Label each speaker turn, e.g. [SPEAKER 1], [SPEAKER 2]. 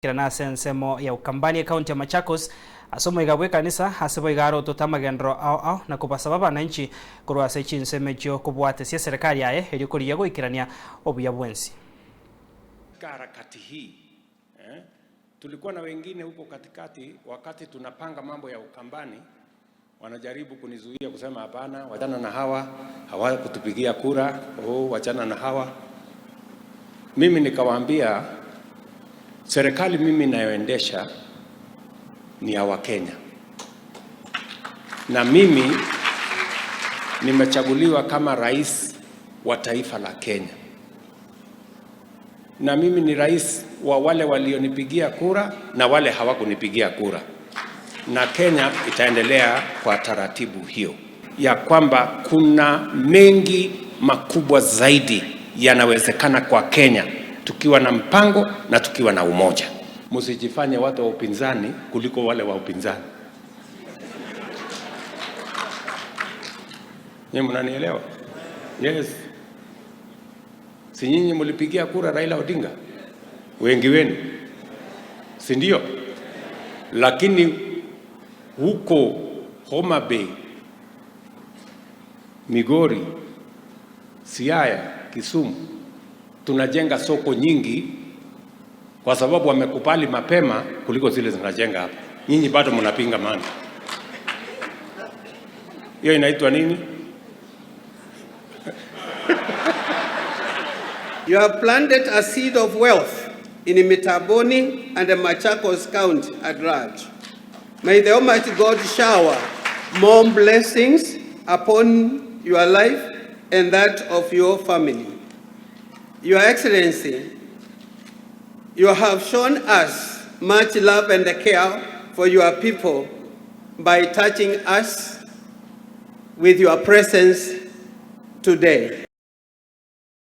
[SPEAKER 1] Nase ensemo ya Ukambani, ekaunti ya Machakos, ase omoiga bwa ekanisa ase boiga arotete amagendero ao ao na kobasaba abananchi korwa ase chinsemo echio kobwatesia eserekari yaye erio korigia goikerania obuya bwensi.
[SPEAKER 2] Harakati hii, eh? Tulikuwa na wengine huko katikati, wakati tunapanga mambo ya Ukambani, wanajaribu kunizuia kusema hapana, wachana na hawa, hawakutupigia kura, oh, wachana na hawa. Mimi nikawaambia serikali mimi nayoendesha ni ya Wakenya, na mimi nimechaguliwa kama rais wa taifa la Kenya, na mimi ni rais wa wale walionipigia kura na wale hawakunipigia kura, na Kenya itaendelea kwa taratibu hiyo, ya kwamba kuna mengi makubwa zaidi yanawezekana kwa Kenya tukiwa na mpango na tukiwa na umoja. Msijifanye watu wa upinzani kuliko wale wa upinzani. Nyinyi mnanielewa? Yes. Si nyinyi mlipigia kura Raila Odinga? Wengi wenu, si ndio? Lakini huko Homa Bay, Migori, Siaya, Kisumu tunajenga soko nyingi kwa sababu wamekubali mapema kuliko zile zinajenga hapa. Nyinyi bado mnapinga maana. Hiyo inaitwa nini?
[SPEAKER 3] You have planted a seed of wealth in Mitaboni and the Machakos County at large. May the Almighty God shower more blessings upon your life and that of your family. Your Excellency, you have shown us much love and care for your people by touching us with your presence today.